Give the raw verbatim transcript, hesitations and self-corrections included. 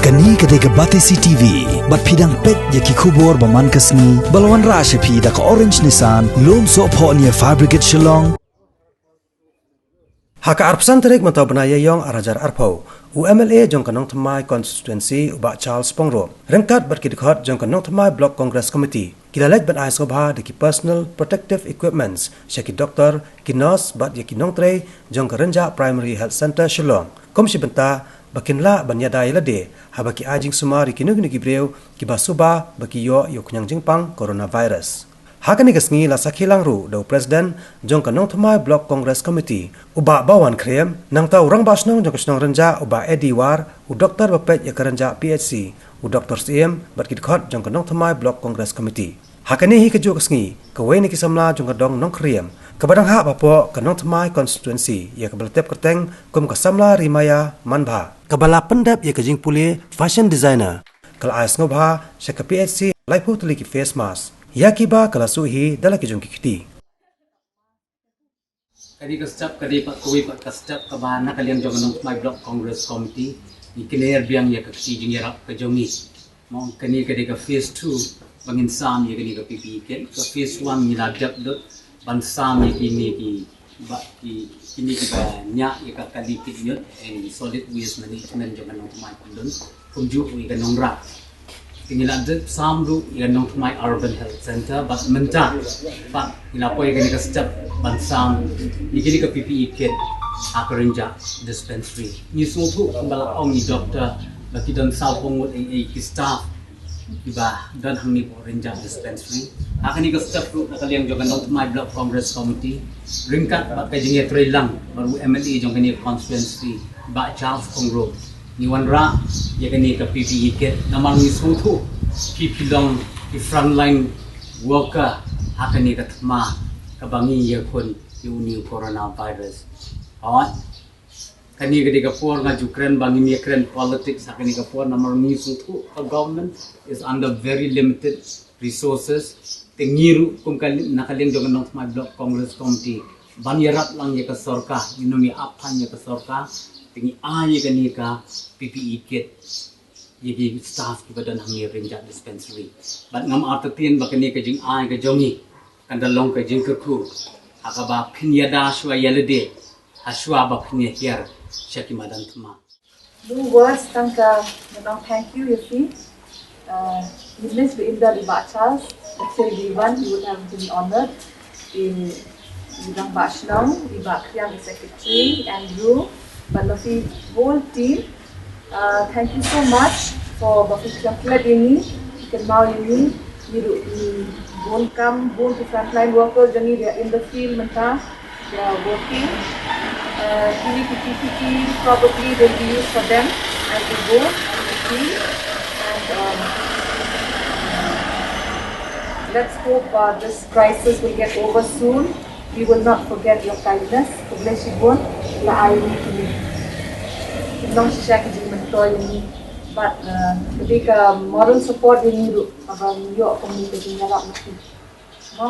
Kane ka dei ka Batesi T V, bad phi dang peit ïa ki khubor ba man ka sngi, ba la wanrah sha phi da ka Orange Nissan, Lumsohphoh near Fire Brigade Shillong. Ha ka arphew san tarik mynta u bnai Ïaïong arhajar arphew, u M L A jong ka Nongthymmai Constituency u Bah Charles Pyngrope, ryngkat bad ki dkhot jong ka Nongthymmai Block Congress Committee, ki la leit ban ai sngewbha da ki personal protective equipments sha ki doktor, ki nurse bad ïa ki nongtrei jong ka Rynjah Primary Health Centre Shillong, kum shi bynta ba kin lah ban ïada ïa lade haba ki ai jingsumar ïa kino kino ki briew kiba suba ba ki ïoh ïa u khñiang jingpang coronavirus. Ha kane ka sngi la sakhi lang ruh da u President jong ka Nongthymmai Block Congress Committee, u Bah Bawan Khyriem, nangta u Rangbah Shnong jong ka shnong Rynjah u Bah Eddie War, u doktor ba peit ïa ka Rynjah P H C, u Doktor Syiem bad ki dkhot jong ka Nongthymmai Block Congress Committee. Ha kane hi kajuh ka sngi, kawei na ki samla jong ka dong Nongkhyriem, kaba dang hap hapoh ka Nongthymmai Constituency, ïa kaba la tip kyrteng kum ka samla Rimaya Manbha, kaba la pyndep ïa ka jingpule fashion designer, ka la ai sngewbha sha ka P H C laiphew tylli ki face mask, ïa kiba ka la suh hi da la ki jong ki kti. Ka dei ka step, ka dei pat kawei pat ka step kaba na ka liang jong ka Nongthymmai Block Congress Committee ngi kner biang ïa ka kti jingïarap ka jong ngi. Mo, kane ka dei ka phase two ba ngin sam ïa kane ka P P E kit. Ka phase one ngi la dep lut ban sam ïa kine ki, ba ki, kine kiba ñiah ïa ka kali kit ñiut, eh, solid waste management jong ka Nongthymmai Pyndon, kumjuh ïa ka nongrah. Te ngi la dep sam ruh ïa ka Nongthymmai Urban Health Centre, bad mynta pat ngi la poi ïa kane ka step ban sam ïa kine ka P P E kit ha ka Rynjah Dispensary. Ngi sngewthuh kumba la ong i doktor ba ki don sawphew ngut ei ei ki staff kiba don hangne hapoh Rynjah Dispensary. Ha kane ka step ruh na ka liang jong ka Nongthymmai Block Congress Committee, ryngkat bad ka jingïatreilang bad u M L A jong kane ka constituency, Bah Charles Pyngrope, ngi wanrah ïa kane ka P P E kit namar ngi sngewthuh phi, phi long ki frontline worker ha kane ka thma kaba ngi ïakhun ïa une u coronavirus. Hooid. Kane ka dei ka por, nga ju kren ba ngim ïakren politics ha kane ka por namar ngi sngewthuh ka government is under very limited resources. Te ngi ruh kum ka, na ka liang jong ka Nongthymmai Block Congress Committee, ban ïarap lang ïa ka sorkar, ngi nym ïa ap than ïa ka sorkar, te ngi ai ïa kane ka P P E kit ïa ki staff kiba don hangne Rynjah Dispensary. Bad ngam artatien ba kane ka jingai ka jong ngi kan da long ka jingkyrkhu ha kaba phin ïada shuwa ïa lade, ha shuwa ba phin ïa hiar sha ki madan thma. Few words tang ka ngan ong thank you ïa phi. Uh, we miss the Inda di Bah Charles. Actually, we won, we would have been honored. I, i Rangbah Shnong, i Bah Khyriem, i Secretary, Andrew, bad la phi whole team. Uh, thank you so much for ba phi khlem klet ïa ngi, phi kynmaw ïa ngi, ngi ruh ngi bun kam, bun ki frontline workers jong ngi, they are in the field mynta, they are working. Uh, kine ki P P E probably will be used for them as they go on the field. And, um, let's hope, uh, this crisis will get over soon. We will not forget your kindness. Khublei shibun, la ai ïa ngi kine. Kin long shisha ki jingmyntoi ïa ngi. Bad, uh, ka dei ka moral support ïa ngi ruh, haba ngi ïoh kumne ka jingïarap na phi. Mo?